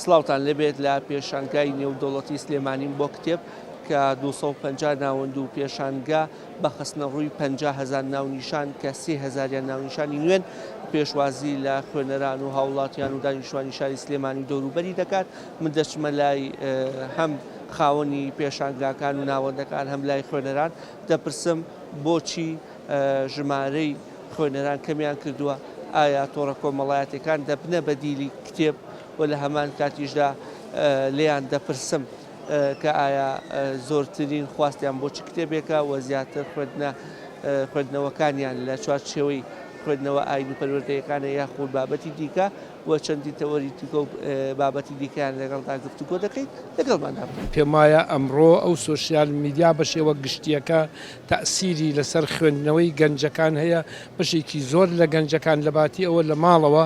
سڵاوتان لێبێت لە پێشانگای نێودەوڵەتی سلێمانیم بۆ کتێب کە 250 ناوەند و پێشانگا بە خستنەڕووی 50 هەزار ناونیشان کە سێ هەزاریان ناونیشانی نوێن پێشوازی لە خوێنەران و هاوڵاتیان و دانیشتوانی شاری سلێمانی و دەوروبەری دەکات. من دەچمە لای هەم خاوەنی پێشانگاکان و ناوەندەکان هەم لای خوێنەران دەپرسم بۆچی ژمارەی خوێنەران کەمیان کردووە، ئایا تۆڕە کۆمەڵایەتیەکان دەبنە بەدیلی کتێب و لە هەمان کاتیشدا لێیان دەپرسم کە ئایا زۆرترین خواستیان بۆ چ کتێبێکە و زیاتر خوێندنە خوێندنەوەکانیان لە چوارچێوەی خوێندنەوە ئاین و پەروەردەیەکانە یاخود بابەتی دیکە و چەندین تەوەری دیکە و بابەتی دیکەیان لەگەڵدا گفتوگۆ دەکەین، لەگەڵماندا بن. پێم وایە ئەمڕۆ ئەو سۆشیال میدیا بە شێوە گشتییەکە تەئسیری لەسەر خوێندنەوەی گەنجەکان هەیە، بەشێکی زۆر لە گەنجەکان لەباتی ئەوە لە ماڵەوە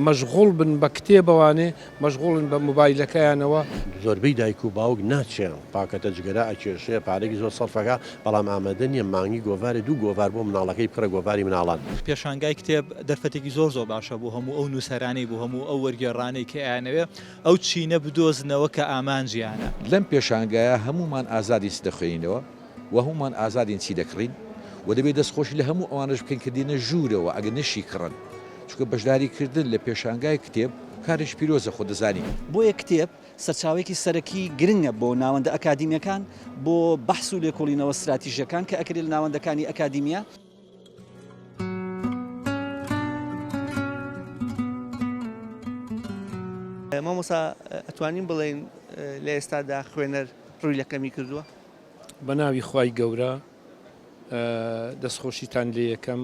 مەشغوڵ بن بە کتێبەوانێ مەشغوڵن بە مۆبایلەکەیانەوە. زۆربەی دایک و باوک ناچێ پاکەتە جگەرە ئەکێشێ پارەیەکی زۆر سەرف ئەکا بەڵام ئامادە نیە مانگی گۆڤارێ دوو گۆڤار بۆ مناڵەکەی بکڕێ گۆڤاری مناڵان. پێشانگای کتێب دەرفەتێکی زۆر زۆر باشە بۆ هەموو ئەو نووسەرانەی بۆ هەموو ئەو وەرگێڕانەی کە ئەیانەوێ ئەو چینە بدۆزنەوە کە ئامانجیانە. لەم پێشانگایە هەموومان ئازادین چ دەخوێنینەوە و هەموومان ئازادین چی دەکڕین و دەبێت دەستخۆشی لە هەموو ئەوانەش بکەین کە دێنە ژوورەوە ئەگەر نەشیکڕن چونکە بەشداریکردن لە پێشانگای کتێب کارێکی پیرۆزە خۆ دەزانی. بۆیە کتێب سەرچاوەیەکی سەرەکی گرنگە بۆ ناوەندە ئەکادیمیەکان بۆ بەحس و لێکۆڵینەوە ستراتیژیەکان کە ئەکرێت لە ناوەندەکانی ئەکادیمیا. مامۆستا ئەتوانین بڵێین لە ئێستادا خوێنەر ڕووی لە کەمی کردووە؟ بە ناوی خوای گەورە دەستخۆشیتان لێ یەکەم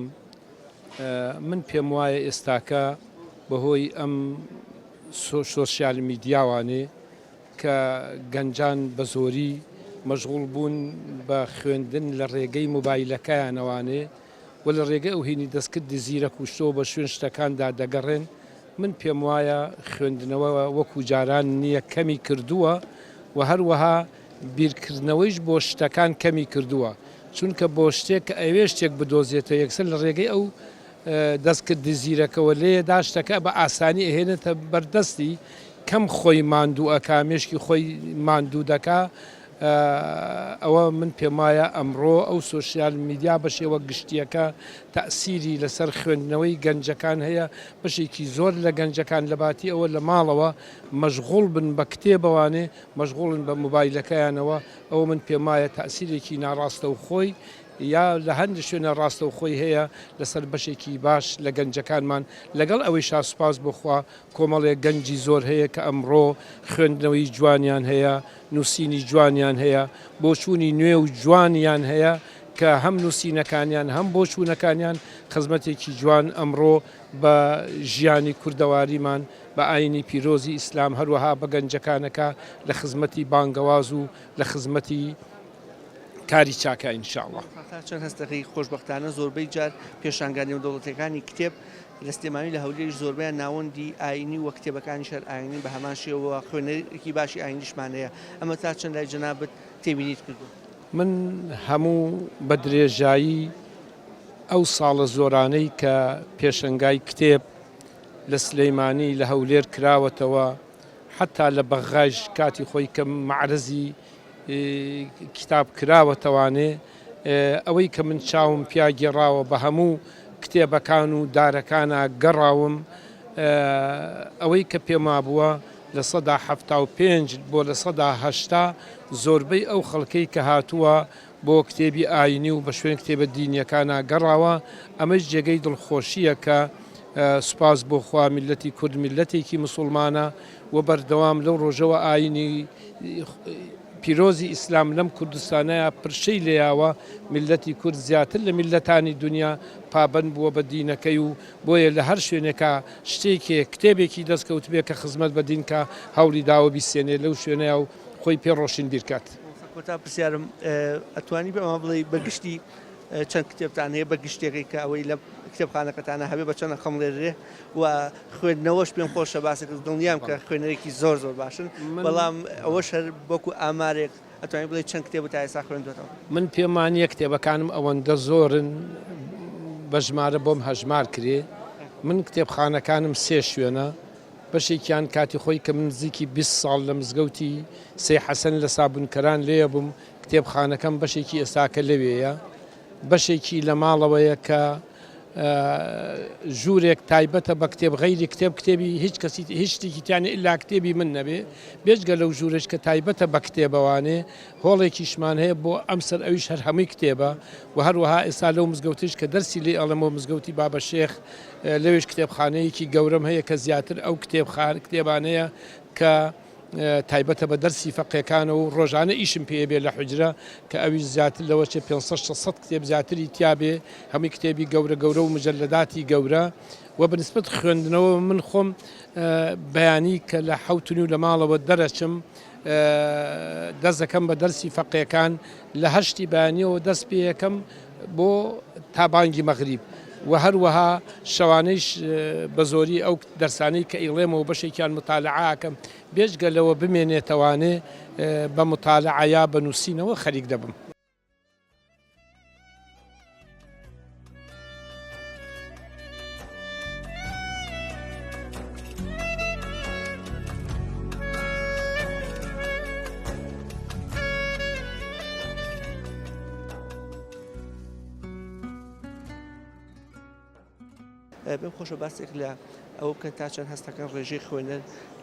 من پێم وایە ئێستاکە بەهۆی ئەم سۆشیال میدیاوانێ کە گەنجان بە زۆری مەشغوڵ بوون بە خوێندن لە ڕێگەی مۆبایلەکەیانەوانێ و لە ڕێگەی ئەو هینی دەستکردی زیرەک و شتەوە بە شوێن شتەکاندا دەگەڕێن من پێم وایە خوێندنەوە وەکو جاران نییە کەمی کردووە و هەروەها بیرکردنەوەیش بۆ شتەکان کەمی کردووە چونکە بۆ شتێک کە ئەوێ شتێک بدۆزێتەوە یەکسەر لە ڕێگەی ئەو دەستکردی زیرەکەوە لێیەدا شتەکە بە ئاسانی ئەهێنێتە بەردەستی کەم خۆی ماندوو ئەکا مێشکی خۆی ماندوو دەکا ئەوە من پێموایە ئەمڕۆ ئەو سۆشیال میدیا بە شێوە گشتیەکە تەئسیری لەسەر خوێندنەوەی گەنجەکان هەیە بەشێکی زۆر لە گەنجەکان لەباتی ئەوە لە ماڵەوە مەشغوڵ بن بە کتێبەوانێ مەشغوڵن بە مۆبایلەکەیانەوە ئەوە من پێموایە تەئسیرێکی ناڕاستەوخۆی یا لە هەندێک شوێنە ڕاستەوخۆی هەیە لەسەر بەشێکی باش لە گەنجەکانمان، لەگەڵ ئەوەیشا سوپاس بۆ خوا کۆمەڵێک گەنجی زۆر هەیە کە ئەمڕۆ خوێندنەوەی جوانیان هەیە، نووسینی جوانیان هەیە، بۆچوونی نوێ و جوانیان هەیە کە هەم نووسینەکانیان هەم بۆچوونەکانیان خزمەتێکی جوان ئەمڕۆ بە ژیانی کوردەواریمان، بە ئایینی پیرۆزی ئیسلام هەروەها بە گەنجەکانەکە لە خزمەتی بانگەواز و لە خزمەتی کاری چاکە ان شاء اللە. تا چەند هەست دەکەی خۆشبەختانە زۆربەی جار پێشانگا نێودەوڵەتیەکانی کتێب لە سلێمانی لە هەولێریش زۆربەیان ناوەندی ئاینی و کتێبەکانیش هەر ئاینین بە هەمان شێوە خوێنەرێکی باشی ئاینیشمان هەیە ئەمە تا چەند لای جەنابت تێبینیت کردووە؟ من هەموو بە درێژایی ئەو ساڵە زۆرانەی کە پێشەنگای کتێب لە سلەیمانی لە هەولێر کراوەتەوە حەتا لە بەغغایش کاتی خۆی کە مەعرەزی کتاب کراوەتەوانێ ئەوەی کە من چاوم پیا گێڕاوە بە هەموو کتێبەکان و دارەکانا گەڕاوم ئەوەی کە پێم وابووە 75% بۆ 80% زۆربەی ئەو خەڵکەی کە هاتووە بۆ کتێبی ئاینی و بە شوێن کتێبە دینیەکانا گەڕاوە ئەمەش جێگەی دڵخۆشیە کە سوپاس بۆ خوا میللەتی کورد میللەتێکی مسوڵمانە و بەردەوام لەو ڕۆژەوە ئاینی پیرۆزی ئیسلام لەم کوردستانەیا پرشەی لێیاوە، میللەتی کورد زیاتر لە میللەتانی دونیا پابەند بووە بە دینەکەی و بۆیە لە هەر شوێنێکا شتێکێ کتێبێکی دەست کەوتبێ کە خزمەت بە دین کا هەوڵی داوە بیسێنێ لەو شوێنەیا و خۆی پێ ڕۆشنبیر کات. کۆتا پرسیارم ئەتوانی پێمان بڵێی بە گشتی چەند کتێبتان هەیە بە گشتیەکەی کە ئەوەی لە کتێبخانەکەتانە هەبێ بە چەند ئەخەمڵێنرێ و خوێندنەوەش پێم خۆشە باسێک دڵنیام کە خوێنەرێکی زۆر زۆر باشن بەڵام ئەوەش هەر وەکو ئامارێک ئەتوانی بڵێ چەند کتێب تا ئێستا خوێندوەتەوە؟ من پێم وانییە کتێبەکانم ئەوەندە زۆرن بە ژمارە بۆم هەژمار کرێ من کتێبخانەکانم سێ شوێنە. بەشێکیان کاتی خۆی کە من نزیکی 20 ساڵ لە مزگەوتی سەی حەسەن لە سابونکەران لێ بووم کتێبخانەکەم بەشێکی ئێستاکە لەوێیە بەشێکی لە ماڵەوەیە کە ژوورێک تایبەتە بە کتێب غەیری کتێب کتێبی هیچ کەسی هیچ شتێکی تیانە ئللا کتێبی من نەبێ بێجگە لەو ژوورەش کە تایبەتە بە کتێبەوانێ هۆڵێکیشمان هەیە بۆ ئەم سەر ئەویش هەر هەمووی کتێبە و هەروەها ئێستا لەو مزگەوتیش کە دەرسی لێ ئەڵێمەوە مزگەوتی بابە شێخ لەوێش کتێبخانەیەکی گەورەم هەیە کە زیاتر ئەو کتێبخان کتێبانەیە کە تایبەتە بە دەرسی فەقێکانەوە و ڕۆژانە ئیشم پێ بێ لە حوجرە کە ئەویش زیاتر لەوە چێ 500 600 کتێب زیاتری تیا بێ هەمووی کتێبی گەورە گەورە و مجلداتی گەورە و بە نسبەت خوێندنەوە من خۆم بەیانی کە لە حەوت و نیو لە ماڵەوە دەرەچم دەست دەکەم بە دەرسی فەقێکان لە هەشتی بەیانیەوە دەست پێ یەکەم بۆ تا بانگی مەغریب و هەروەها شەوانەیش بە زۆری ئەو دەرسانەی کە ئیڵێمەوە بەشێکیان متالعە ئەکەم بێجگە لەوە بمێنێتەوانێ بە متالعە یا بە نووسینەوە خەریک دەبم. پێم خۆشە باسێک لە ئەوە بکەن تا چەند هەستەکەن ڕێژەی خوێنەر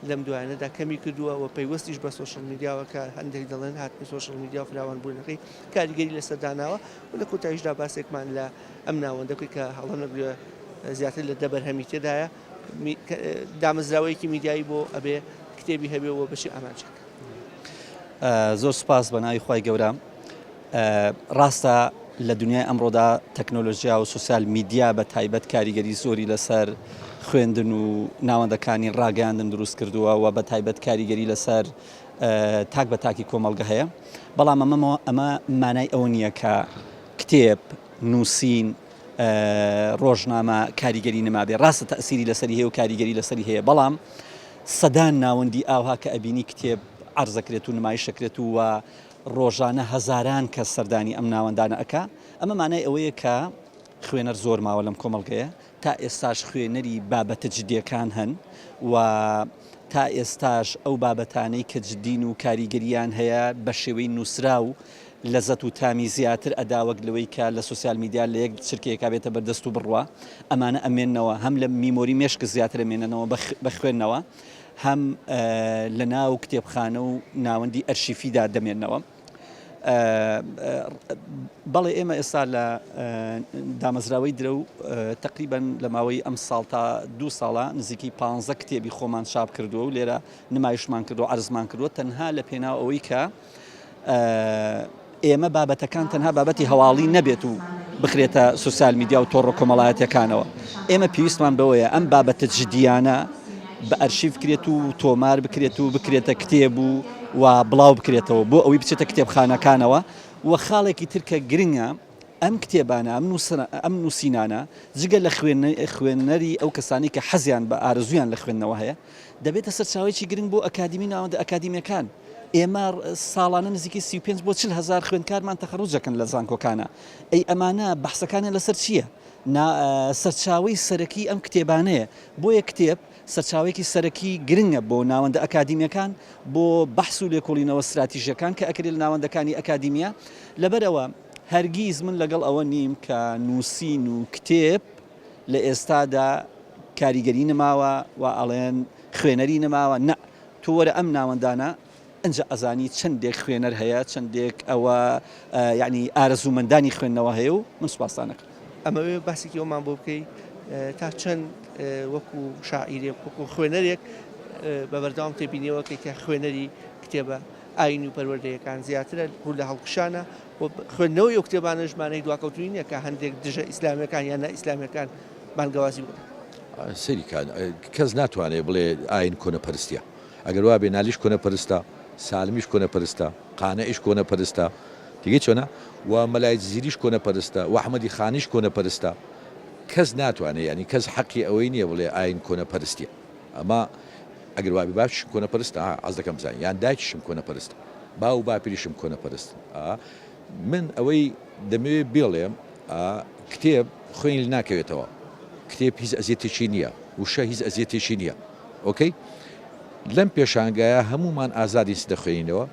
لەم دوایانەدا کەمی کردووە و پەیوەستیش بە سۆشیال میدیاوە کە هەندێک دەڵێن هاتنی سۆشیال میدیا و فراوانبوونەکەی کاریگەری لەسەر داناوە و لە کۆتاییشدا باسێکمان لە ئەم ناوەندە بکەین کە هەڵە نەبێ زیاتر لە دە بەرهەمی تێدایە دامەزراوەیەکی میدیایی بۆ ئەبێ کتێبی هەبێ و بەشی ئامانجێک. زۆر سوپاس بە ناوی خوای گەورە. ڕاستە لە دنیای ئەمڕۆدا تەکنۆلۆژیا و سوسیال میدیا بە تایبەت کاریگەری زۆری لەسەر خوێندن و ناوەندەکانی ڕاگەیاندن دروست کردووە و بە تایبەت کاریگەری لەسەر تاک بە تاکی کۆمەڵگە هەیە بەڵام ئەمە ئەمە مانای ئەوە نییە کە کتێب نووسین ڕۆژنامە کاریگەری نەمابێ ڕاستە تەسیری لەسەری هەیە و کاریگەری لەسەری هەیە بەڵام سەدان ناوەندی ئاوها کە ئەبینی کتێب عەرزەکرێت و نمایشەکرێت و ڕۆژانە هەزاران کەس سەردانی ئەم ناوەندانە ئەکا، ئەمە مانای ئەوەیە کە خوێنەر زۆر ماوە لەم کۆمەڵگەیە، تا ئێستاش خوێنەری بابەتە جدییەکان هەن و تا ئێستاش ئەو بابەتانەی کە جدین و کاریگەرییان هەیە بە شێوەی نووسراو لەزەت و تامی زیاتر ئەدا وەک لەوەی کە لە سۆسیال میدیا لە یەک چرکەیەکا بێتە بەردەست و بڕوا. ئەمانە ئەمێننەوە هەم لە memory مێشک زیاتر ئەمێننەوە بە خوێندنەوە. هەم لە ناو کتێبخانە و ناوەندی ئەرشیفیدا دەمێنەوە. بەڵێ ئێمە ئێستا لە دامەزراوەی درەو تقریبان لە ماوەی ئەم ساڵ تا دوو ساڵە نزیکی پ کتێبی خۆمان چاپ کردووە و لێرە نمایشمان کردو عەرزمان کردووە تەنها لە پێناو ئەوەی کە ئێمە بابەتەکان تەنها بابەتی هەواڵی نەبێت و بخرێتە سوسیال میدیا و تۆڕە کۆمەڵایەتیەکانەوە ئێمە پێویستمان بەوەیە ئەم بابەتە جدیانە بە ئەرشیف بکرێت و تۆمار بکرێت و بکرێتە کتێب و و بڵاو بکرێتەوە بۆ ئەوەی بچێتە کتێبخانەکانەوە و خاڵێکی تر کە گرنگە ئەم کتێبانە ئەم ئەم نووسینانە جگە لە خوێنەری ئەو کەسانی کە حەزیان بە ئارەزویان لە خوێندنەوە هەیە دەبێتە سەرچاوەیەکی گرنگ بۆ ئەکادیمی ناوەندە ئەکادیمیەکان. ئێمە ساڵانە نزیکەی 35 بۆ 40 هەزار خوێندکارمان تەخەروج دەکەن لە زانکۆکانە. ئەی ئەمانە بەحسەکانیان لەسەر چییە؟ نا سەرچاوەی سەرەکی ئەم کتێبانەیە. بۆیە کتێب سەرچاوەیەکی سەرەکی گرنگە بۆ ناوەندە ئەکادیمیەکان، بۆ بەحس و لێکۆڵینەوە ستراتیژیەکان کە ئەکرێت لە ناوەندەکانی ئەکادیمیا. لەبەرئەوە هەرگیز من لەگەڵ ئەوە نیم کە نووسین و کتێب لە ئێستادا کاریگەری نەماوە و ئەڵێن خوێنەری نەماوە نە تۆ وەرە ئەم ناوەندانە ئەنجا ئەزانی چەندێک خوێنەر هەیە چەندێک ئەوە یعنی ئارەزوومەندانی خوێندنەوە هەیە و من سوپاستان ئەکەم. ئەمەوێ باسێکی ئەومان بۆ بکەی تا چەند وەکو شاعیرێک وەکو خوێنەرێک بە بەردەوام تێبینیەوەکەی کە خوێنەری کتێبە ئاینی و پەروەردەیەکان زیاترە ڕوو لە هەڵکشانە و خوێندنەوەی ئەو کتێبانەش مانای دواکەوتوویی نییە کە هەندێک دژە ئیسلامیەکان یان نائیسلامیەکان بانگەوازی بۆ دەکەن. سەیری کە کەس ناتوانێ بڵێ ئاین کۆنەپەرستیە ئەگەر وابێ نالیش کۆنەپەرستە سالمیش کۆنەپەرستە قانعیش کۆنەپەرستە تێگەی چۆنە و مەلای جزیریش کۆنەپەرستە و ئەحمەدی خانیش کۆنەپەرستە کەس ناتوانێ یانی کەس حەقی ئەوەی نییە بڵێ ئاین کۆنەپەرستیە ئەمە ئەگەر وابێ باوکیشم کۆنەپەرستە ها حەز دەکەم بزانین یان دایکیشم کۆنەپەرستە باو و باپیریشم کۆنەپەرستن ئا من ئەوەی دەمەوێ بێڵێم ئا کتێب خوێنی لە ناکەوێتەوە کتێب هیچ ئەزیەتێکی نییە وشە هیچ ئەزیەتێکی نییە. ئۆکەی لەم پێشانگایە هەموومان ئازادین چ دەخوێنینەوە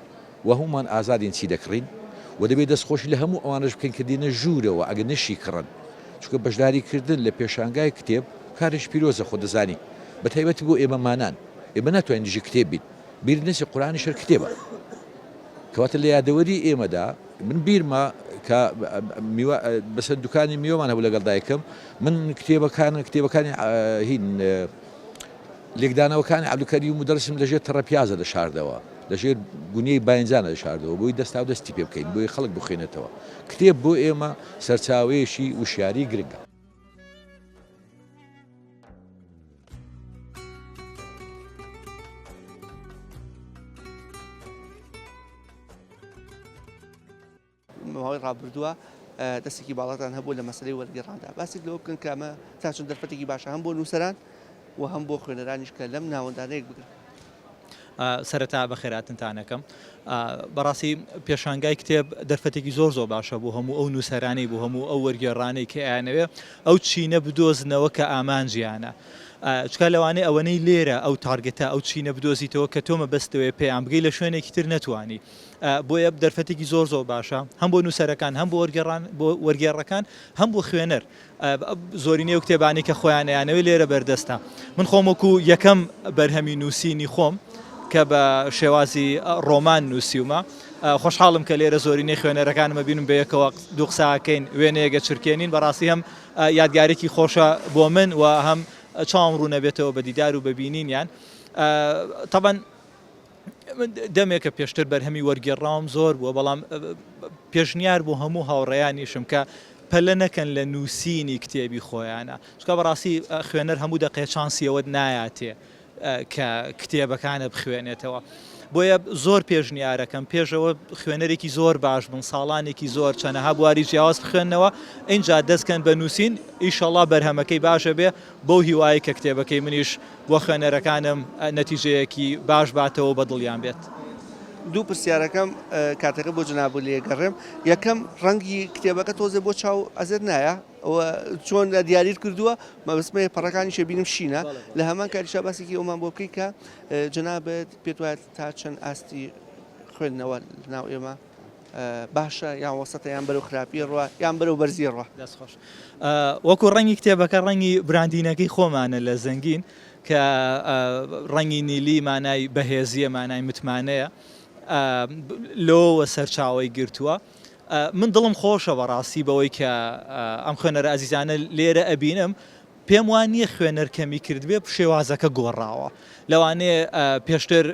و هەموومان ئازادین چی دەکڕین و دەبێت دەستخۆشی لە هەموو ئەوانەش بکەین کە دێنە ژوورەوە ئەگەر نەشی کڕن چونکە بەشداری کردن لە پێشانگای کتێب کارێکی پیرۆزە خۆ دەزانی بە تایبەتی بۆ ئێمەمانان ئێمە ناتوانین دژی کتێب بین بیرت نەچێت قورئانیش هەر کتێبە کەواتە لە یادەوەری ئێمەدا من بیرمە کە میوە بەسەر دوکانی میوەمان هەبوو لەگەڵ دایکم من کتێبەکان کتێبەکانی هین لێکدانەوەکانی عەبدولکەریم مودەڕیسم لەژێر تەڕە پیازە دەشاردەوە، لەژێر گونیەی باینجانە دەشاردەوە بۆی دەستاو دەستی پێ بکەین، بۆی خەڵک بخوێنێتەوە. کتێب بۆ ئێمە سەرچاوەیەکی وشیاری گرنگە. ماوەی ڕابردووە دەستێکی باڵاتان هەبوو لە مەسەلەی وەرگێڕاندا باسێک لەوە بکەن کە ئەمە تا چەند دەرفەتێکی باشە هەم بۆ نووسەران و هەم بۆ خوێنەرانیش کە لەم ناوەندانە یەک بگرن. سەرەتا بەخێراتنتان ئەکەم. بەڕاستی پێشانگای کتێب دەرفەتێکی زۆر زۆر باشە بۆ هەموو ئەو نووسەرانەی بۆ هەموو ئەو وەرگێڕانەی کە ئەیانەوێ ئەو چینە بدۆزنەوە کە ئامانجیانە. چونکە لەوانەیە ئەوەنەی لێرە ئەو target ە ئەو چینە بدۆزیتەوە کە تۆ مەبەستەوەیە پێیان بگەی لە شوێنێکی تر نەتوانی. بۆیە دەرفەتێکی زۆر زۆر باشە هەم بۆ نووسەرەکان هەم بۆ وەرگێڕان بۆ وەرگێڕەکان هەم بۆ خوێنەر زۆرینەی ئەو کتێبانەی کە خۆیان ئەیانەوێت لێرە بەردەستە من خۆم وەکو یەکەم بەرهەمی نووسینی خۆم کە بە شێوازی ڕۆمان نووسیومە خۆشحاڵم کە لێرە زۆرینەی خوێنەرەکانمە بینم بە یەکەوە دوو قساکەین وێنەیەگە چرکێنین بەڕاستی هەم یادگارێکی خۆشە بۆ من و هەم چاوم ڕوونەبێتەوە بە دیدار و بە بینینیان تەبەن دەمێکە پێشتر بەرهەمی وەرگێڕراوم زۆر بووە، بەڵام پێشنیار بۆ هەموو هاوڕێیانیشم کە پەلە نەکەن لە نووسینی کتێبی خۆیانە، چونکە بەڕاستی خوێنەر هەموو دەقێ چانسی ئەوەت نایاتێ کە کتێبەکانە بخوێنێتەوە. بۆیە زۆر پێشنیارەکەم پێشەوە خوێنەرێکی زۆر باش بن، ساڵانێکی زۆر چەنەها بواری جیاواز بخوێننەوە، ئینجا دەستکەن بە نووسین، ئیشەڵا بەرهەمەکەی باشە بێ، بەو هیوایەی کە کتێبەکەی منیش بۆ خوێنەرەکانم نەتیجەیەکی باش باتەوە و بە دڵیان بێت. دوو پرسیارەکەم کاتەکە بۆ جەنابت لێ گەڕێم یەکەم ڕەنگی کتێبەکە تۆزێ بۆ چاو ئەزێت نایە ئەوە چۆن دیاریت کردووە مەبەستمەیە پەڕەکانیشە بینم شینە لە هەمان کاریشا باسێکی ئەومان بۆ بکەی کە جەنابت پێت وایە تا چەند ئاستی خوێندنەوە لەناو ئێمە باشە یان وەسەتە یان بەرەو خراپی ڕوا یان بەرەو بەرزی ڕوا. دەست خۆش. وەکو ڕەنگی کتێبەکە ڕەنگی branding ەکەی خۆمانە لە زەنگین کە ڕەنگی نیلی مانای بەهێزیە مانای متمانەیە لەوەوە سەرچاوەی گرتووە من دڵم خۆشە بەڕاستی بەوەی کە ئەم خوێنەرە ئازیزانە لێرە ئەبینم پێم وا نییە خوێنەر کەمی کردبێ شێوازەکە گۆڕاوە لەوانەیە پێشتر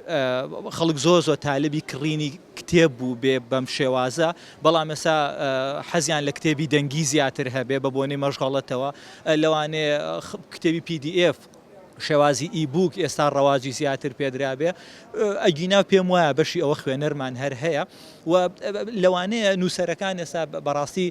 خەڵک زۆر زۆر تالبی کڕینی کتێب بوو بێ بەم شێوازە بەڵام ئێستا حەزیان لە کتێبی دەنگی زیاتر هەبێ بە بۆنەی مەشغەڵەتەوە لەوانەیە کتێبی PDF شێوازی e-book ئێستا ڕەواجی زیاتر پێدرابێ ئەگینا پێم وایە بەشی ئەوە خوێنەرمان هەر هەیە و لەوانەیە نووسەرەکان ئێستا بەڕاستی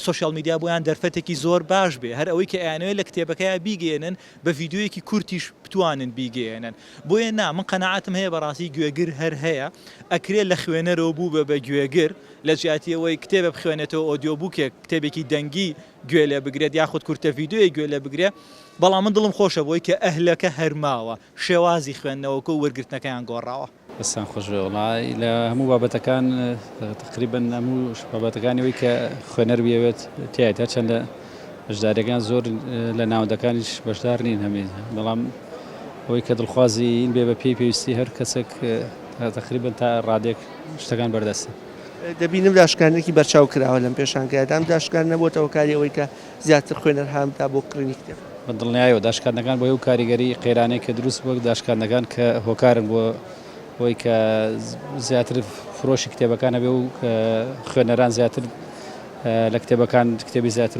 social media بۆیان دەرفەتێکی زۆر باش بێ هەر ئەوەی کە ئەیانەوێت لە کتێبەکەیا بیگەیەنن بە ڤیدیۆیەکی کورتیش بتوانن بیگەیەنن بۆیە نا من قەناعەتم هەیە بەڕاستی گوێگر هەر هەیە ئەکرێ لە خوێنەرەوە بووبە بە گوێگر لە جیاتی ئەوەی کتێبە بخوێنێتەوە audio book ێک کتێبێکی دەنگی گوێ لێ بگرێت یاخود کورتە ڤیدیۆیەک گوێ لێ بگرێ بەڵام من دڵم خۆشە بۆی کە ئەهلەکە هەر ماوە شێوازی خوێندنەوەکە و وەرگرتنەکەیان گۆڕاوە. دەستان خۆش بێ وەڵا لە هەموو بابەتەکان تقریبا هەموو بابەتەکانی ئەوەی کە خوێنەر بیەوێت تیایەت هەرچەندە بەشداریەکان زۆر لە ناوەندەکانیش بەشدار نین هەمێ بەڵام ئەوەی کە دڵخوازی این بێ بە پێی پێویستی هەر کەسێک تقریبا تا ڕادێک شتەکان بەردەستن. دەبینم داشکاندنێکی بەرچاو کراوە لەم پێشانگایەدا، ئەم داشکاندنە بۆتە هۆکاری ئەوەی کە زیاتر خوێنەر هان بدا بۆ کڕینی کتێب. بە دڵنیایەوە داشکاندنەکان بۆ ئەو کاریگەری قەیرانەی کە دروست بووە، داشکاندنەکان کە هۆکارن بۆ ئەوەی کە زیاتر فرۆشی کتێبەکان هەبێ و خوێنەران زیاتر لە کتێبەکان کتێبی زیاتر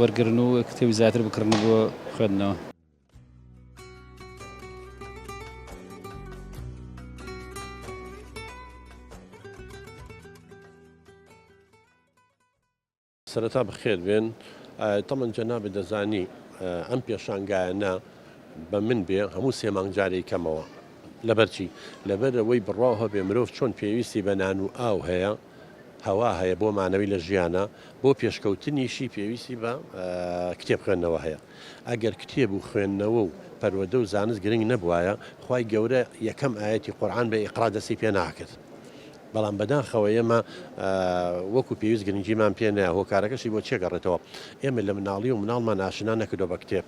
وەرگرن و کتێبی زیاتر بکڕن بۆ خوێندنەوە. سەرەتا بەخێر بێن. تەمەن جەنابت دەزانی ئەم پێشانگایانە بە من بێ هەموو سێ مانگ جارێی کەمەوە. لەبەر چی؟ لەبەر ئەوەی بڕواو هەبێ مرۆڤ چۆن پێویستی بە نان و ئاو هەیە، هەوا هەیە بۆ مانەوەی لە ژیانا، بۆ پێشکەوتنیشی پێویستی بە کتێب خوێندنەوە هەیە. ئەگەر کتێب و خوێندنەوە و. پەروەردە و زانست گرنگ نەبوایە خوای گەورە یەکەم ئایەتی قورئان بە ئیقرا دەستی پێ ناکرد بەڵام بەداخەوە ئێمە وەکو پێویست گرنگیمان پێ نایە هۆکارەکەشی بۆ چێ گەڕێتەوە ئێمە لە مناڵی و مناڵمان ئاشنا نەکردوە بە کتێب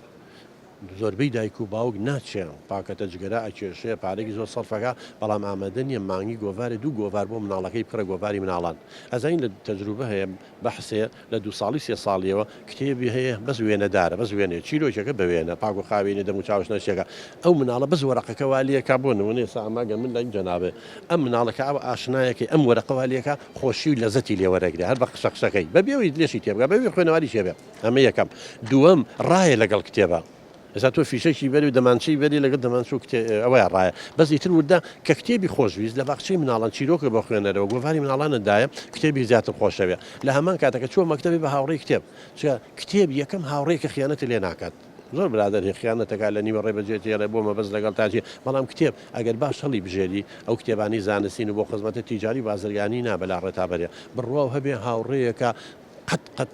زۆربەی دایک و باوک ناچێ پاکەتە جگەرە ئەکێشێ پارەێکی زۆر سەرفەکا بەڵام ئامادە نیە مانگی گۆڤارێ دوو گۆڤار بۆ مناڵەکەی بکڕێ گۆڤاری مناڵان ئەزانین لە تەجروبە هەیە بەحسێ لە دوو ساڵی سێ ساڵیەوە کتێبی هەیە بەس وێنەدارە بەس وێنەیە چیرۆکێکە بە وێنە پاک و خاوێنی دەم و چاوش نەشێکە ئەو مناڵە بەس وەرەقەکە وا لێکا بۆ نمونە ئێستا ئەمە گەر من لای جەنابێ ئەم مناڵە کە ئەوە ئاشنایەکەی ئەم وەرەقە وا لێکا خۆشی و لەزەتی لێ وەرەگرێ هەر بە قسە قسەکەی بەبێ ئەوەی لێشی تێبگا بەبێ خوێنەواری چێ بێ ئەمە یەکەم دووەم ڕایە لەگەڵ کتێبە ئێستا تۆ فیشەکی بەری و دەمانچەی بەری لەگەڵ دەمانچە و کتێ ئەوەیە ڕایە بەس ئیتر وردە کە کتێبی خۆشویست لە باخچەی مناڵان چیرۆکە بۆ خوێنەرەوە گۆڤاری مناڵانت دایە کتێبی زیاتر خۆشەوێ لە هەمان کاتەکە چووە مەکتەبی بە هاوڕێی کتێب چونکە کتێب یەکەم هاوڕێیە کە خیانەتت لێ ناکات زۆر برادەر هەیە خیانەتەکات لە نیوە ڕێ بەجێ تێڵێ بۆ مەبەست لەگەڵ تا چی بەڵام کتێب ئەگەر باش هەڵی بژێری ئەو کتێبانەی زانستین و بۆ خزمەتە تیجاری و بازرگانی نا بەلا ڕێ تا بەرێ بڕواو هەبێ هاوڕێیەکە قەت قەت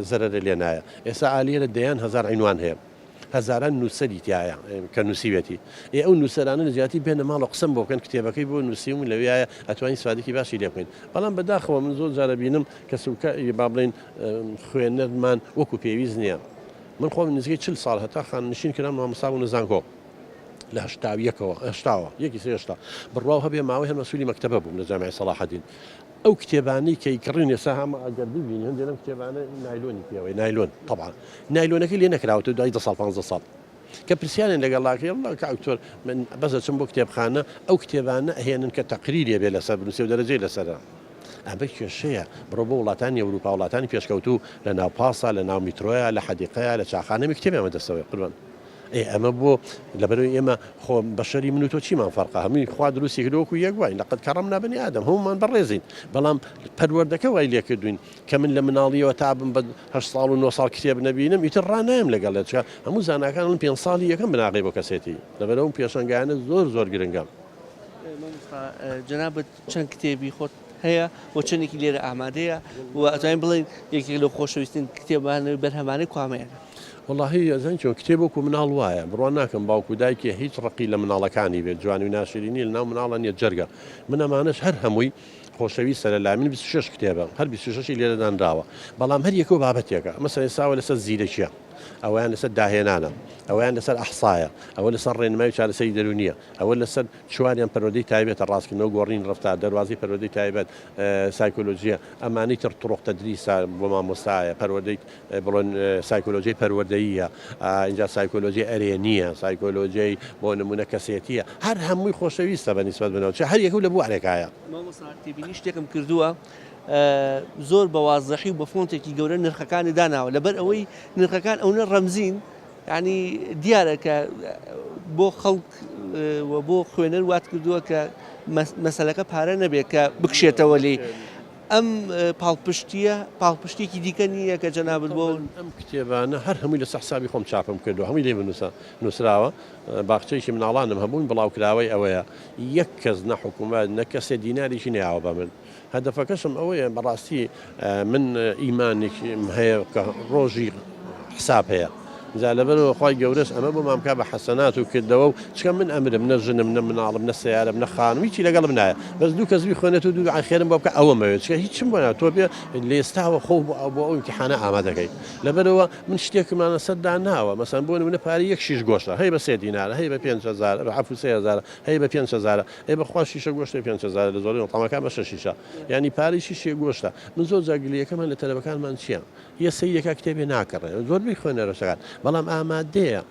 زەرەرە لێ نایە ئێستا ئالیرە دەیان هەزار عینوان هەیە هەزاران نووسەری تایە کە نووسیوێتی ئێ ئەو نووسەرانە لە جیاتی بێنە ماڵە قسەم بۆ بکەن کتێبەکەی بۆ نووسیوم لەویایە ئەتوانین سوادێکی باشی لێ بکەین بەڵام بەداخەوە من زۆر جارە بینم کە سوکە با بڵێین خوێنەرمان وەکو پێویست نییە من خۆم نزیکەی 40 ساڵ هەتا خانەنشین کرام مامۆستا بووم لە زانکۆ لە هەشتا و یەکەوە هەشتاوە یەکی سێ هەشتا بڕواو هەبێ ماوەی هەر مەسوولی مەکتەبە بووم لە جامیعەی سەڵاحەدین ئەو کتێبانەی کە ئیکڕین ئێستا هەمە ئەگەر ببینی هەندێک لەم کتێبانە نایلۆنی پێوەی نایلۆن تەبعەن نایلۆنەکەی لێ نەکراوەتەوە دوای دە ساڵ پانزە ساڵ کە پرسیاریان لەگەڵا کرد وەڵا کاک دکتۆر من بەس ئەچم بۆ کتێبخانە ئەو کتێبانە ئەهێنن کە تەقریری بێ لەسەر بنووسێ و دەرەجەی لەسەرە ئەمە کێشەیە بڕۆ بۆ وڵاتانی ئەوروپا وڵاتانی پێشکەوتوو لە ناو پاسا لە ناو میترۆیا لە حەدیقەیە لە چاخانە کتێبیان بەدەستەوەی قوربان ئێ ئەمە بۆ لەبەرئەوەی ئێمە خۆ بەشەری من و تۆ چیمان فەرقە هەمووی خوا دروستی کردوە وەکو یەک واین لقد کەڕەمنا بەنی ئادەم هەموومان بەڕێزین بەڵام پەروەردەکە وای لێکردوین کە من لە مناڵیەوە تا بم بە هەشت ساڵ و نۆ ساڵ کتێب نەبینم ئیتر ڕانایم لەگەڵ چکە هەموو زاناکان ئەڵێن پێنج ساڵی یەکەم بناغەی بۆ کەسێتی لەبەرئەوە ئەم پێشەنگایانە زۆر زۆر گرنگە. مامۆستا جەنابت چەند کتێبی خۆت هەیە و چەندێکی لێرە ئامادەیە و ئەتوانین بڵێین یەکێک لەو خۆشەویسترین کتێبانە و بەرهەمانەی کوامەیانە؟ وەڵاهی ئەزانی چۆن کتێب وەکو مناڵ وایە بڕوا ناکەم باوک و دایکێ هیچ ڕقی لە مناڵەکانی بێت جوانی و ناشرینی لەناو مناڵە نیە جەرگە من ئەمانەش هەر هەمووی خۆشەویستە لە لای من 26 کتێبە هەر 26 لێرە دانراوە بەڵام هەر یەکەو بابەتێکە مەسەلەن ئێستا ئەوە لەسەر زیرەکیە ئەوەیان لەسەر داهێنانە ئەوەیان لەسەر ئەحسایە ئەوە لەسەر ڕێنمای و چارەسەری دەروونیە ئەوە لەسەر چواریان پەروەردەی تایبەتە، ڕاستکردنەوە، گۆڕینی ڕەفتار، دەروازەی پەروەردەی تایبەت، سایکۆلۆژییە، ئەمانەی تر طرق تدریسە بۆ مامۆستایە، پەروەردەی بڵێن سایکۆلۆژیی پەروەردەییە، ئینجا سایکۆلۆژیی ئەرێنییە، سایکۆلۆژیی بۆ نموونە کەسێتییە، هەر هەمووی خۆشەویستە بە نیسبەت منەوە، چ هەر یەکەو لە بوارێکایە. مامۆستا تێبینی شتێکم کردووە زۆر بە وازحی و بە فۆنتێکی گەورە نرخەکانی داناوە لەبەر ئەوەی نرخەکان ئەونە ڕەمزین یانی دیارە کە بۆ خەڵک و بۆ خوێنەر وات کردووە کە مەسەلەکە پارە نەبێت کە بکشێتەوە لێی ئەم پاڵپشتیە پاڵپشتێکی دیکە نییە کە جەنابت بۆ ئەم کتێبانە هەر هەمووی لەسەر حسابی خۆم چاپم کردووە هەمووی لێ بنووسە نووسراوە باخچەیەکی مناڵانم هەبوون بڵاوکراوەی ئەوەیە یەک کەس نە حکوومەت نە کەسێ دینارێکی نەیاوە بە من هەدەفەکەشم ئەوەیە بەڕاستی من ئیمانێکم هەیە کە ڕۆژی حساب هەیە جا لەبەرەوە خوای گەورەش ئەمە بۆمان بکا بە حەسەنات و کردەوە و چکە من ئەمرم نە ژنم نە مناڵم نە سەیارەم نە خانم هیچی لەگەڵم نایە بەس دوو کەس بیخوێنێت و دوو دوعای خێرم بۆ بکە ئەوەم ئەوێت چکە هیچم بۆ ناوێت تۆ بێ لێستاوە خۆ بۆ بۆ ئەو ئیمتیحانە ئامادەکەی لەبەرەوە من شتێکمان لەسەر داناوە مەسەن بۆ نمونە پارەی یەک شیش گۆشتە هەی بە سێ دینارە هەی بە 5000 بە عەفو 3000 هەی بە 5000 ئێ بەخوا شیشە گۆشتێ پێنچ هەزارە لە زۆربەی مەتعەمەکان بە شەش شیشە یانی پارەی شیشێ گۆشتە من زۆر جار گلەیەکەمان لە تەلەبەکانمان چیە یە سەیرەکا کتێبێ ناکڕێ زۆربەی خوێنەرەکان بەڵام ئامادەیە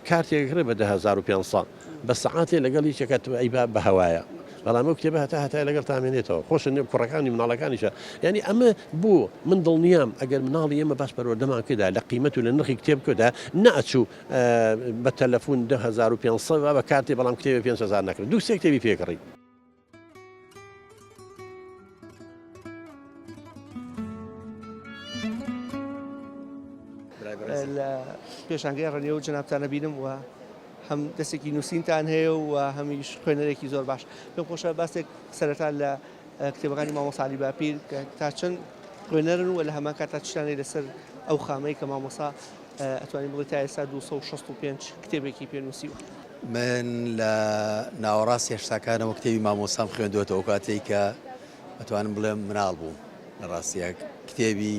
کارتێک ئەکڕێ بە 10500 بە سەعاتێ لەگەڵ یەکێکە ئەیبا بە هەوایە بەڵام ئەو کتێبە هەتا هەتای لەگەڵ تامێنێتەوە خۆشە نێو کوڕەکانی مناڵەکانیشە یعنی ئەمە بۆ من دڵنیام ئەگەر مناڵی ئێمە باش پەروەردەمان کردا لە قیمەت و لە نرخی کتێب کۆدا نەئەچوو بە تەلەفون 10500 بە کارتێ بەڵام کتێبێ 5000 نەکرد دوو سێ کتێبی پێکڕی. لە پێشانگای ڕەنیە و جەنابتان ئەبینم و هەم دەستێکی نووسینتان هەیە و هەمیش خوێنەرێکی زۆر باش پێم خۆشە باسێک سەرەتا لە کتێبەکانی مامۆستا عەلی باپیر کە تا چەند خوێنەرن و لە هەمان کاتا چتانەی لەسەر ئەو خامەی کە مامۆستا. ئەتوانین بڵێ تا ئێستا 265 کتێبێکی پێ نووسیوە. من لە ناوەڕاستی هەشتاکانەوە کتێبی مامۆستام خوێندووەتەوە ئەو کاتەی کە ئەتوانم بڵێم مناڵ بووم لە ڕاستیە کتێبی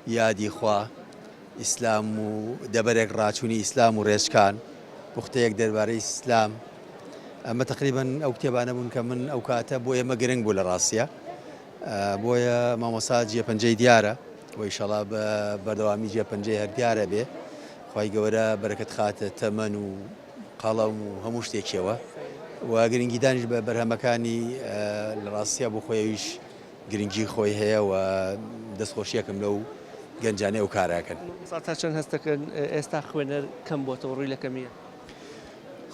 یادی خوا ئیسلام و دەبەرێک ڕاچوونی ئیسلام و ڕێچکان پوختەیەک دەربارەی ئیسلام ئەمە تقریبن ئەو کتێبانە بوون کە من ئەو کاتە بۆ ئێمە گرنگ بوو لە ڕاستیە بۆیە مامۆستا جێپەنجەی دیارە و ئیشەڵا بە بەردەوامی جێپەنجەی هەر دیارە بێ خوای گەورە بەرەکەت خاتە تەمەن و قەڵەم و هەموو شتێکیەوە و گرنگیدانیش بە بەرهەمەکانی لە ڕاستیا بۆ خۆی ئەویش گرنگی خۆی هەیە و دەستخۆشیەکەم لەو گەنجانەی ئەو کارەکەن. مامۆستا تا چەند هەست دەکەن ئێستا خوێنەر کەم بۆتەوە ڕووی لە کەمییە؟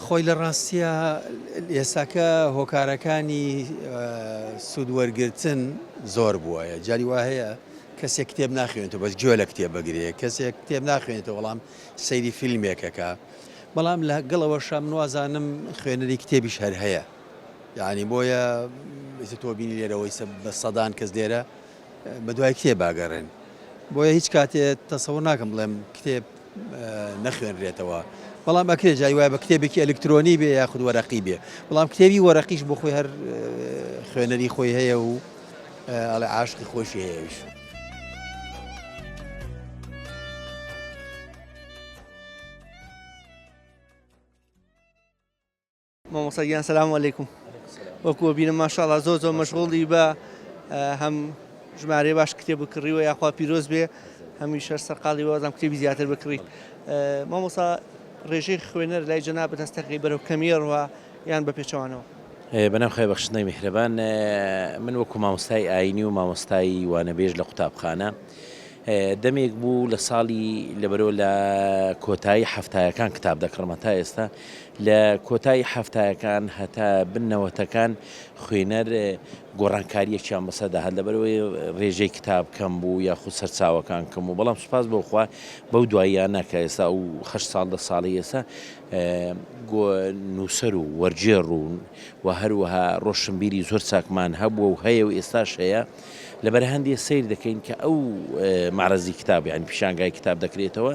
خۆی لە ڕاستیا ئێستاکە هۆکارەکانی سوود وەرگرتن زۆر بووە جاری وا هەیە کەسێک کتێب ناخوێنێتەوە بەس گوێ لە کتێب بگرێ کەسێک کتێب ناخوێنێتەوە بەڵام سەیری فیلمێکەکە بەڵام لە گەڵەوەشا من وازانم خوێنەری کتێبیش هەر هەیە یعنی بۆیە ئێستا تۆ بینی لێرەوەی بە سەدان کەس لێرە بە دوای کتێب ئەگەڕێن بۆیە هیچ کاتێ تەسەور ناکەم بڵێم کتێب نەخوێنرێتەوە بەڵام ئەکرێ جای وایە بە کتێبێکی ئەلکترۆنی بێ یاخود وەرەقی بێ بەڵام کتێبی وەرەقیش بۆ خۆی هەر خوێنەری خۆی هەیە و ئەڵێ عاشقی خۆشی هەیە ئەویش. مامۆستا گیان سلام علیکم وەکو بینم ماشاءاللە زۆر زۆر مەشغوڵی بە هەم ژمارەی باش کتێب بکڕیوە یاخوا پیرۆز بێ هەمیشە سەرقاڵی وازم کتێبی زیاتر بکڕیت مامۆستا ڕێژەی خوێنەر لای جەنابت هەستەکەی بەرەو کەمیەڕوە یان بە پێچەوانەوە؟ بەناو خوای بەخشندەی میهرەبان من وەکو مامۆستای ئاینی و مامۆستای وانەبێژ لە قوتابخانە دەمێک بوو لە ساڵی لەبەرەوە لە کۆتایی حەفتایەکان کتاب دەکڕم هەتا ئێستا لە کۆتایی حەفتایەکان هەتا بن نەوەتەکان خوێنەر گۆڕانکاریەکیان بەسەردا هات لەبەرەوەی ڕێژەی کتاب کەم بوو یاخود سەرچاوەکان کەم بوو بەڵام سوپاس بۆ خوا بەو دواییانە کە ئێستا ئەو هەشت ساڵ دە ساڵی ئێستا نووسەر و وەرگێڕ و و هەروەها ڕۆشنبیری زۆر چاکمان هەبووە و هەیە و ئێستاش هەیە لەبەر هەندێ سەیر دەکەین کە ئەو مەعرەزی کتاب یانی پیشانگای کتاب دەکرێتەوە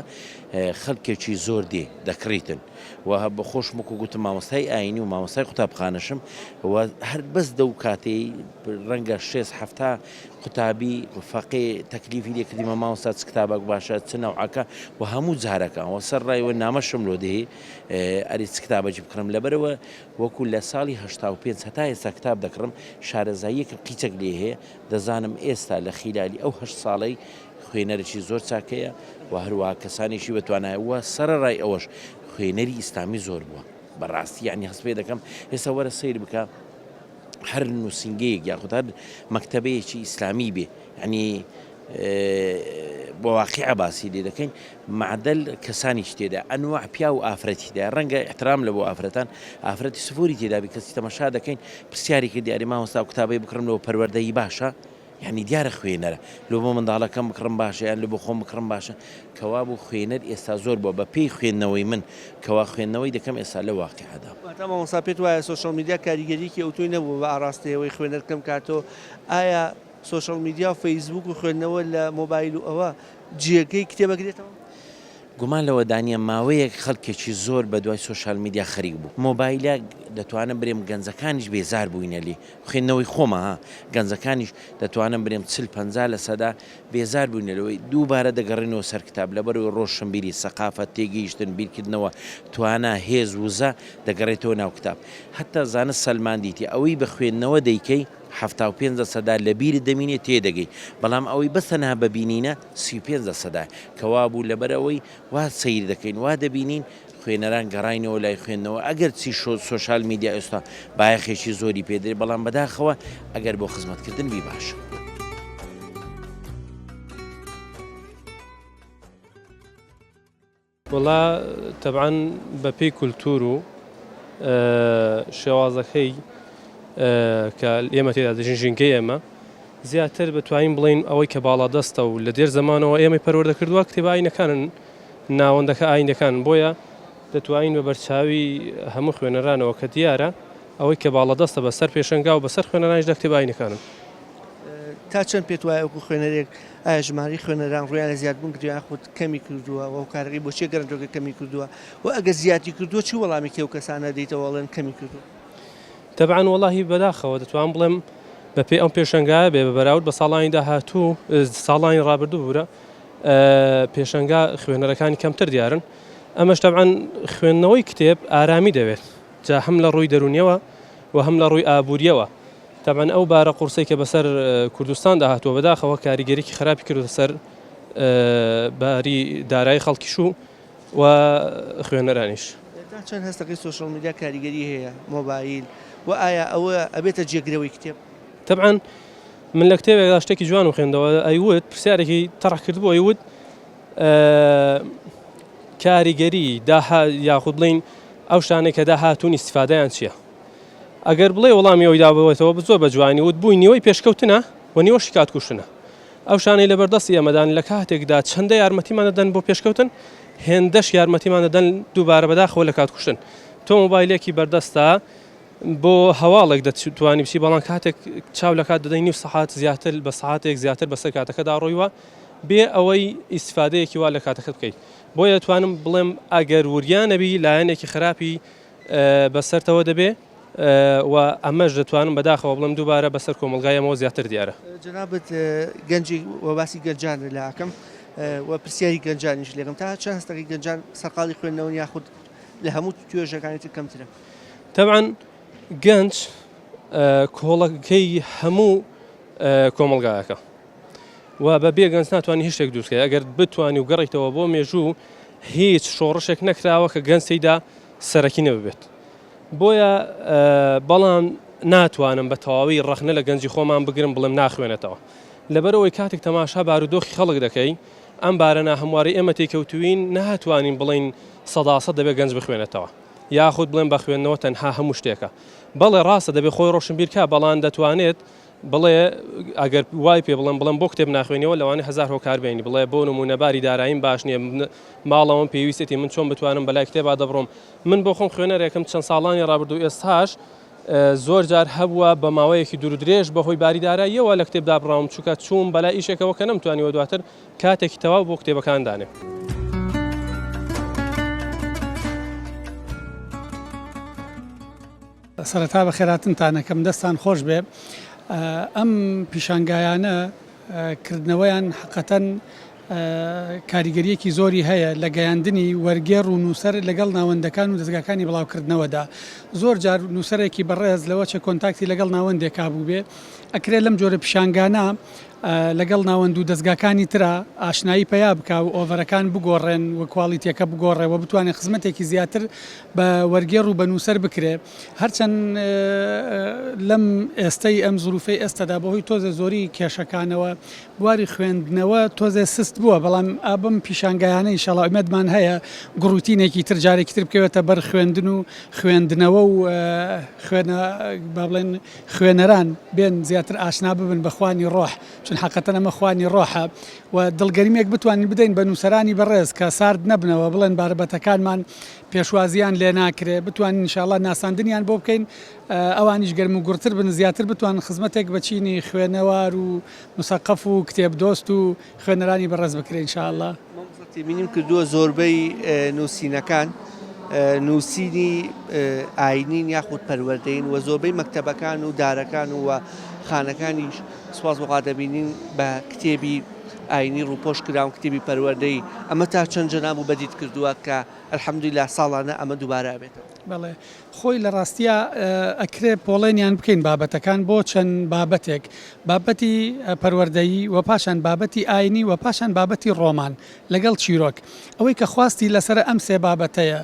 خەڵکێکی زۆر دێ دەکڕیتن و بە خۆشم وەکو گوتم مامۆستای ئاینی و مامۆستای قوتابخانەشم و هەر بەس دەو کاتەی ڕەنگە شێست حەفتا قوتابی فەقێ تەکلیفی لێ کردیمە مامۆستا چ کتابەک باشە چ نەوعەکە و هەموو جارەکان و سەر ڕای و نامەشم لۆ دێ ئەرێ چ کتابەکی بکڕم لەبەرەوە وەکو لە ساڵی 85 هەتا ئێستا کتاب دەکڕم شارەزاییەکم قیچەک لێ هەیە دەزانم ئێستا لە خیلالی ئەو هەشت ساڵەی خوێنەرێکی زۆر چاکەیە و هەروەها کەسانێکی بەتوانایە و سەرەڕای ئەوەش خوێنەری ئیسلامی زۆر بووە بەڕاستی یعنی هەست پێ دەکەم ئێستا وەرە سەیر بکە هەر نووسینگەیەک یاخود هەر مەکتەبەیەکی ئیسلامی بێ یعنی بۆ واقیع باسی لێ دەکەین معدل کەسانیش تێدا ئەنواع پیا و ئافرەتی تێدا ڕەنگە احترام لە بۆ ئافرەتان ئافرەتی سفوری تێدا بی کەسی تەمەشا دەکەین پرسیاری کردی ئەرێ مامۆستا قوتابی بکڕم لەوە پەروەردەیی باشە یانی دیارە خوێنەرە لۆ بۆ منداڵەکەم بکڕم باشە یان لۆ بۆ خۆم بکڕم باشە کەوابوو خوێنەر ئێستا زۆر بووە بە پێی خوێندنەوەی من کەوا خوێندنەوەی دەکەم ئێستا لە واقیعدا. واتا مامۆستا پێت وایە سۆشیال میدیا کاریگەریەکی ئەوتۆی نەبووە بە ئاڕاستەی ئەوەی خوێنەر کەم کاتەوە ئایا سۆشیال میدیا و فەیسبوک و خوێندنەوە لە مۆبایل و ئەوە جێگەی کتێب ئەگرێتەوە؟ گومان لەوەدانیە ماوەیەک خەڵکێکی زۆر بەدوای سۆشیال میدیا خەریک بوو مۆبایلە دەتوانم برێم گەنجەکانیش بێزار بووینە لێی خوێندنەوەی خۆمە ها گەنجەکانیش دەتوانم برێم چل پەنجا لەسەدا بێزار بووینە لەوەی دووبارە دەگەڕێنەوە سەر کتاب لەبەرئەوەی ڕۆشنبیری سەقافەت تێگەیشتن بیرکردنەوە توانا هێز وزە دەگەڕێتەوە ناو کتاب هەتا زانست سەلماندیتی ئەوەی بە خوێندنەوە دەیکەی 75 لەسەدا لەبیرت دەمینێ تێدەگەی بەڵام ئەوەی بەس تەنها بە بینینە 35 لەسەدا کەوابوو لەبەرئەوەی وا سەیر دەکەین وا دەبینین خوێنەران گەڕاینەوە لای خوێندنەوە ئەگەر چی سۆشال میدیا ئێستا بایەخێکی زۆری پێدرێ بەڵام بەداخەوە ئەگەر بۆ خزمەتکردن بی باشە. وەڵا تەبعەن بە پێی کولتوور و شێوازەکەی کە ئێمە تێدا دەژین ژینگەی ئێمە زیاتر بتوانین بڵێین ئەوەی کە باڵادەستە و لە دێر زەمانەوە ئێمەی پەروەردە کردووە کتێبە ئاینەکانن ناوەندەکە ئایندەکانن بۆیە دەتوانین بە بەرچاوی هەموو خوێنەرانەوە کە دیارە ئەوەی کە باڵادەستە بەسەر پێشەنگا و بەسەر خوێنەرانیشدا کتێبە ئاینەکانن. تا چەند پێت وایە وەکو خوێنەرێک ئایا ژمارەی خوێنەران ڕوویان لە زیادبوون کردووە یاخود کەمی کردووە و هۆکارەکەی بۆ چیە گەرەنتۆکە کەمی کردووە و ئەگەر زیادی کردووە چ وەڵامێکی ئەو کەسانە دەیتەوە ئەڵێن کەمی کردووە؟ تەبعەن وەڵاهی بەداخەوە دەتوانم بڵێم بە پێی ئەم پێشەنگایە بێ بە بەراورد بە ساڵانی داهاتوو ساڵانی ڕابردوو بورە پێشەنگا خوێنەرەکانی کەمتر دیارن ئەمەش تەبعەن خوێندنەوەی کتێب ئارامی دەوێت جا هەم لە ڕووی دەروونیەوە و هەم لە ڕووی ئابووریەوە تەبعەن ئەو بارە قورسەی کە بەسەر کوردستاندا هاتووە بەداخەوە کاریگەریی خراپی کردووەتە سەر باری دارایی خەڵکیش و و خوێنەرانیش. تا چەند هەست دەکەی سۆشیال میدیا کاریگەری هەیە، مۆبایل، و ئایا ئەوە ئەبێتە جێگرەوەی کتێب؟ تەبعەن من لە کتێبێکدا شتێکی جوانم خوێندەوە ئەیوت پرسیارێکی تەڕح کردبوو ئەیوت کاریگەری داها یاخود بڵین ئەو شتانەی کە داهاتوون ئیسیفادەیان چییە؟ ئەگەر بڵێ وەڵامی ئەوی دابەوەتەوە زۆر بە جوانی وت بووی نیوەی پێشکەوتنە و نیوەشی کات کوشتنە. ئەو شتانەی لەبەردەستی ئێمەدان لە کاتێکدا چەندە یارمەتیمان دەدەن بۆ پێشکەوتن هێندەش یارمەتیمان دەدەن دووبارە بەداخەوە لە کات کوشتن. تۆ مۆبایلێکی بەردەستە بۆ هەواڵێک دەتوانی بچی بەڵام کاتێک چاو لە کات دەدەی نیو سەعات زیاتر بە سەعاتێک زیاتر بەسەر کاتەکەدا ڕۆیوە بێ ئەوەی ئیسفادەیەکی وا لە کاتەکەت بکەیت. بۆیە دەتوانم بڵێم ئەگەر وریا نەبی لایەنێکی خراپی بەسەرتەوە دەبێ و ئەمەش دەتوانم بەداخەوە بڵێم دووبارە بەسەر کۆمەڵگای ئێمەوە زیاتر دیارە. جەنابت گەنجێک و باسی گەنجان لە ئەکەم و پرسیاری گەنجانیش لێکم تا چەند هەستەکەی گەنجان سەرقاڵی خوێندنەوەن یاخود لە هەموو توێژەکانی تر کەمترە؟ تەبعەن گەنج کۆڵەکەی هەموو کۆمەڵگایەکە و بە بێ گەنج ناتوانانی هیچ شتێک دروست کەی ئەگەر بتوانی و گەڕیتەوە بۆ مێژوو هیچ شۆڕشێک نەکراوە کە گەنج تێیدا سەرەکی نەبێت بۆیە بەڵام ناتوانم بە تەواوی ڕەخنە لە گەنجی خۆمان بگرم بڵێم ناخوێنێتەوە لەبەرئەوەی کاتێک تەماشا بارودۆخی خەڵک دەکەی ئەم بارە ناهەموارەی ئێمە تێکەوتوین ناتوانین بڵێین سەداسەد دەبێت گەنج بخوێنێتەوە یاخود بڵێن بە خوێندنەوە تەنها هەموو شتێکە بەڵێ ڕاستە دەبێت خۆی ڕۆشنبیرکە بەڵام دەتوانێت بڵێ ئەگەر وای پێ بڵێم بڵێم بۆ کتێب ناخوێنیەوە لەوانەیە هەزار هۆکار بێنی بڵێ بۆ نموونە باری داراییم باش نییە ماڵەوەم پێویستێتی من چۆن بتوانم بەلای کتێبا دەبڕۆم من بۆ خۆم خوێنەرێکم چەند ساڵانی ڕابردوو ئێستاش زۆر جار هەبووە بە ماوەیەکی دوور درێژ بەهۆی باری داراییەوە لە کتێب دابڕاوم چونکە چووم بەلای ئیشێکەوە کە نەمتوانیوە دواتر کاتێکی تەواو بۆ کتێبەکان دانێم. سەرەتا بەخێراتنتان ئەکەم دەستان خۆش بێ ئەم پیشانگایانە کردنەوەیان حەقەتەن کاریگەریەکی زۆری هەیە لە گەیاندنی وەرگێڕ و نووسەر لەگەڵ ناوەندەکان و دەزگاکانی بڵاوکردنەوەدا زۆر جار نووسەرێکی بەڕێز لەوە چە کۆنتاکتی لەگەڵ ناوەندێکا بووبێ ئەکرێ لەم جۆرە پیشانگانە لەگەڵ ناوەند و دەزگاکانی ترا ئاشنایی پەیا بکا و ئۆڤەرەکان بگۆڕێن و کواڵیتیەکە بگۆڕێ و بتوانێ خزمەتێکی زیاتر بە وەرگێڕ و بە نووسەر بکرێ هەرچەند لەم ئێستەی ئەم زروفەی ئێستەدا بەهۆی تۆزێ زۆری کێشەکانەوە بواری خوێندنەوە تۆزێ سست بووە بەڵام ئا بەم پیشانگایانە ئیشەڵا ئومێدمان هەیە گوڕوتینێکی تر جارێکی تر بکەوێتە بەر خوێندن و خوێندنەوە و خوێنە با بڵێن خوێنەران بێن زیاتر ئاشنا ببن بە خوانی ڕۆح، چون حەقەتەن ئەمە خوانی ڕۆحە و دڵگەرمییەک بتوانین بدەین بە نووسەرانی بەڕێز کە سارد نەبنەوە بڵێن باربەتەکانمان پێشوازییان لێ ناکرێ، بتوانین ئینشاڵڵا ناساندنیان بۆ بکەین، ئەوانیش گەرموگوڕتر بن زیاتر بتوانن خزمەتێک بە چینی خوێنەوار و موسەقەف و کتێبدۆست و خوێنەرانی بەڕێز بکرێ ان شاء اللە. مامۆستا تێبینیم کردووە زۆربەی نووسینەکان نووسینی ئاینین یاخود پەروەردەین و زۆربەی مەکتەبەکان و دارەکان و خانەکانیش سوپاس بۆ خوا دەبینین بە کتێبی ئاینی ڕووپۆش کراون کتێبی پەروەردەی ئەمە تا چەند جەناب و بەدیت کردووە کە الحمدللە ساڵانە ئەمە دووبارە ئەبێتەوە. بەڵێ خۆی لە ڕاستیا ئەکرێ پۆڵێنیان بکەین بابەتەکان بۆ چەند بابەتێک، بابەتی پەروەردەیی و پاشان بابەتی ئاینی و پاشان بابەتی ڕۆمان لەگەڵ چیرۆک. ئەوەی کە خواستی لەسەرە ئەم سێ بابەتەیە.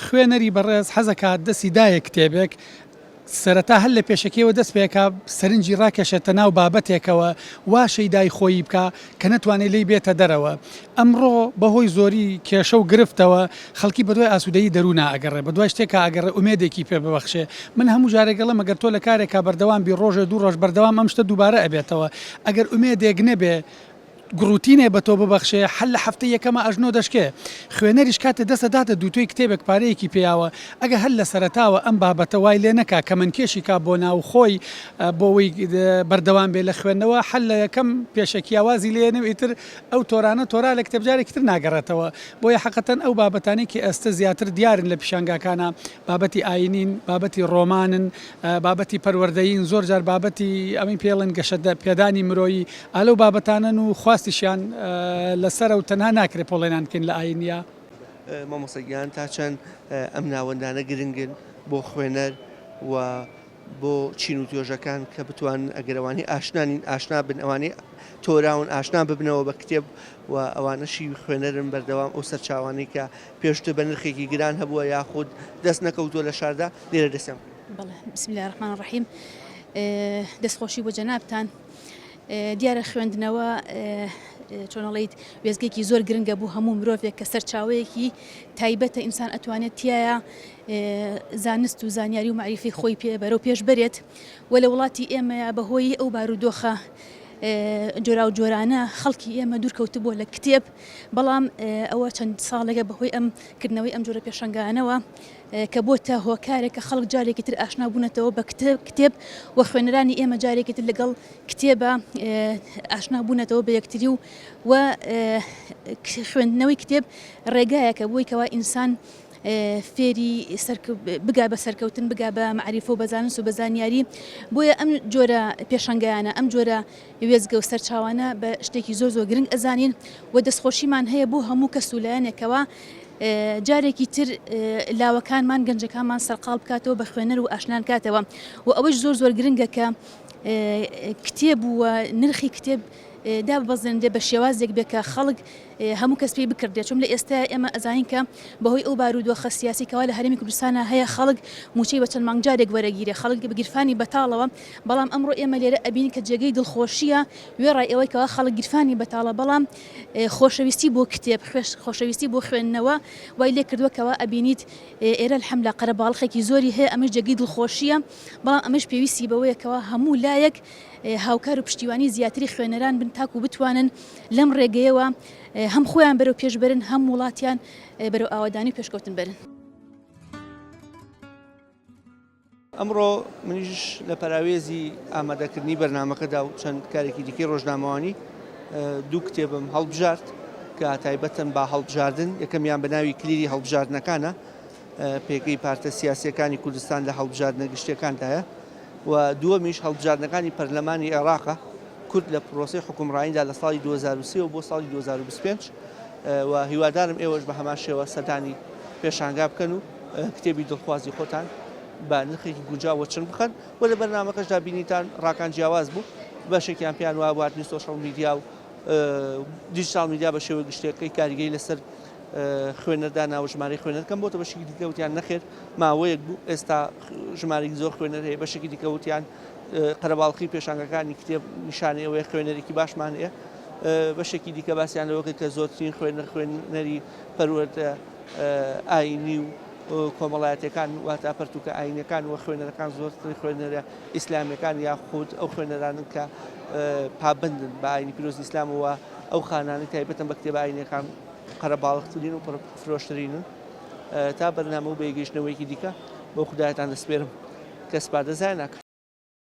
خوێنەری بەڕێز حەزەکات دەستی دایە کتێبێک، سەرەتا هەر لە پێشەکیەوە دەست پێکا سەرنجی ڕاکێشێتە ناو بابەتێکەوە وا شەیدای خۆیی بکا کە نەتوانێ لێی بێتە دەرەوە. ئەمڕۆ بە هۆی زۆری کێشە و گرفتەوە خەڵکی بە دوای ئاسوودەیی دەروونا ئەگەڕێ، بە دوای شتێکا ئەگەڕێ ئومێدێکی پێ ببەخشێ. من هەموو جارێک ئەڵێم ئەگەر تۆ لە کارێکا بەردەوام بی ڕۆژێ دوو ڕۆژ بەردەوام ئەم شتە دووبارە ئەبێتەوە. ئەگەر ئومێدێک نەبێ. گڕوتینێ بە تۆ ببەخشێ هەر لە هەفتەی یەکەما ئەژنۆ دەشکێ. خوێنەریش کاتێ دەست ئەداتە دووتوێی کتێبێک پارەیەکی پێیاوە ئەگەر هەر لە سەرەتاوە ئەم بابەتە وای لێ نەکا کەمەندکێشی کا بۆ ناو خۆی بۆ ئەوەی بەردەوام بێ لە خوێندنەوە هەر لە یەکەم پێشەکیا وازی لێ یەنێ و ئیتر ئەو تۆرانە تۆرا لە کتێب جارێکی تر ناگەڕێتەوە. بۆیە حەقەتەن ئەو بابەتانەی کە ئێستە زیاتر دیارن لە پیشانگاکانا بابەتی ئایینین، بابەتی ڕۆمانن، بابەتی پەروەردەیین، زۆر جار بابەتی ئەمەی پێ ئەڵێن گەشە پێدانی مرۆیی، ئا لەو بابەتانەن و خواستیشیان لەسەرە و تەنها ناکرێ پۆڵێنان بکەین لە ئایینیا. مامۆستا گیان تا چەند ئەم ناوەندانە گرنگن بۆ خوێنەر و بۆ چین و توێژەکان کە بتوانن ئەگەر ئەوانەی ئاشنا نین ئاشنا بن ئەوانەی تۆراون ئاشنا ببنەوە بە کتێب و ئەوانەشی خوێنەرن بەردەوام ئەو سەرچاوانەی کە پێشتر بە نرخێکی گران هەبووە یاخود دەست نەکەوتووە لە شاردا لێرە دەستیان بکەوێت. بەڵێ بسم اللە الرحمن الرحیم دەستخۆشی بۆ جەنابتان دیارە خوێندنەوە چۆنەڵیت وێزگێکی زۆر گرنگە بۆ هەموو مرۆڤێک کە سەرچاوەیەکی تایبەتە ئینسان ئەتوانێت تایە زانست و زانیاری و مەعریفەی خۆی پێ بەرەو پێش بەرێت و لە وڵاتی ئێمەیە بەهۆی ئەو بارودۆخە جۆراوجۆرانە خەڵکی ئێمە دوورکەوتبووە لە کتێب بەڵام ئەوە چەند ساڵێکە بەهۆی ئەم کردنەوەی ئەم جۆرە پێشەنگانەوە کە بۆتە هۆکارێک کە خەڵک جارێکی تر ئاشنا بوونەتەوە بە کتێب و خوێنەرانی ئێمە جارێکی تر لەگەڵ کتێبە ئاشنا بوونەتەوە بە یەکتری و و خوێندنەوەی کتێب ڕێگایەکە بۆی کەوا ئینسان فێری بگا بە سەرکەوتن بگا بە مەعریفە و بە زانست و بە زانیاری بۆیە ئەم جۆرە پێشەنگایانە ئەم جۆرە وێزگە و سەرچاوانە بە شتێکی زۆر زۆر گرنگ ئەزانین و دەستخۆشیمان هەیە بۆ هەموو کەس و لایەنێکەوە جارێکی تر لاوەکانمان گەنجەکانمان سەرقاڵ بکاتەوە بە خوێنەر و ئاشنان کاتەوە و ئەوەش زۆر زۆر گرنگە کە کتێب و نرخی کتێب داببەزێنرێ بە شێوازێک بێ کە خەڵک هەموو کەس پێی بکڕدرێت چون لە ئێستا ئێمە ئەزانین کە بەهۆی ئەو بارودۆخە سیاسی کەوا لە هەرێمی کوردستانە هەیە خەڵک موچەی بە چەند مانگ جارێک وەرەگیرێ خەڵک بە گیرفانی بەتاڵەوە بەڵام ئەمڕۆ ئێمە لێرە ئەبین کە جێگەی دڵخۆشیە وێڕای ئەوەی کەوا خەڵک گیرفانی بەتاڵە بەڵام خۆشەویستی بۆ کتێب خۆشەویستی بۆ خوێندنەوە وای لێ کردووە کەوا ئەبینیت ئێرە الحمدلله قەرەباڵخێکی زۆری هەیە ئەمەش جێگەی دڵخۆشیە بەڵام ئەمەش پێویستی بەوەیە کەوا هەموو لایەک هاوکار و پشتیوانی زیاتری خوێنەران بن تاکو بتوانن لەم ڕێگەیەوە هەم خۆیان بەرەو پێش بەرن هەم وڵاتیان بەرەو ئاوەدانی و پێشکەوتن بەرن. ئەمڕۆ منیش لە پەراوێزی ئامادەکردنی بەرنامەکەدا و چەند کارێکی دیکەی ڕۆژنامەوانی دوو کتێبم هەڵبژارد کە تایبەتن بە هەڵبژاردن، یەکەمیان بە ناوی کلیلی هەڵبژاردنەکانە، پێگەی پارتە سیاسییەکانی کوردستان لە هەڵبژاردنە گشتییەکاندایە و دووەمیش هەڵبژاردنەکانی پەرلەمانی عێراقە، کورد لە پرۆسەی حوکمڕانیدا لە ساڵی 2003 وە بۆ ساڵی 2025 و هیوادارم ئێوەش بە هەمان شێوە سەردانی پێشانگا بکەن و کتێبی دڵخوازی خۆتان بە نرخێکی گونجاو وەچنگ بخەن و لە بەرنامەکەشدا بینیتان ڕاکان جیاواز بوو بەشێکیان پێیان وابوو هاتنی سۆشیال میدیا و دیجیتاڵ میدیا بە شێوەی گشتیەکەی کاریگەری لەسەر خوێنەر دانا و ژمارەی خوێنەر کەم بۆتە بەشێکی دیکە وتیان نەخێر ماوەیەک بوو ئێستا ژمارەیەکی زۆر خوێنەر هەیە بەشێکی دیکە وتیان قەرەباڵخی پێشانگەکانی کتێب نیشانەی ئەوەیە خوێنەرێکی باشمان هەیە بەشێکی دیکە باسیان لەوە کرد کە زۆرترین خوێنەر خوێنەری پەروەردە ئاینی و کۆمەڵایەتەکان واتە پەرتوکە ئاینەکان و خوێنەرەکان زۆرترین خوێنەرە ئیسلامیەکان یاخود ئەو خوێنەرانن کە پابەندن بە ئاینی پیرۆزی ئیسلامەوە ئەو خانانەی تایبەتن بە کتێبە ئاینیەکان قەرەباڵغترین و پڕفرۆشترینن تا بەرنامە و بەیەگەیشتنەوەیەکی دیکە بەو خودایەتان دەسپێرم کە سپاردە زایە ناکات.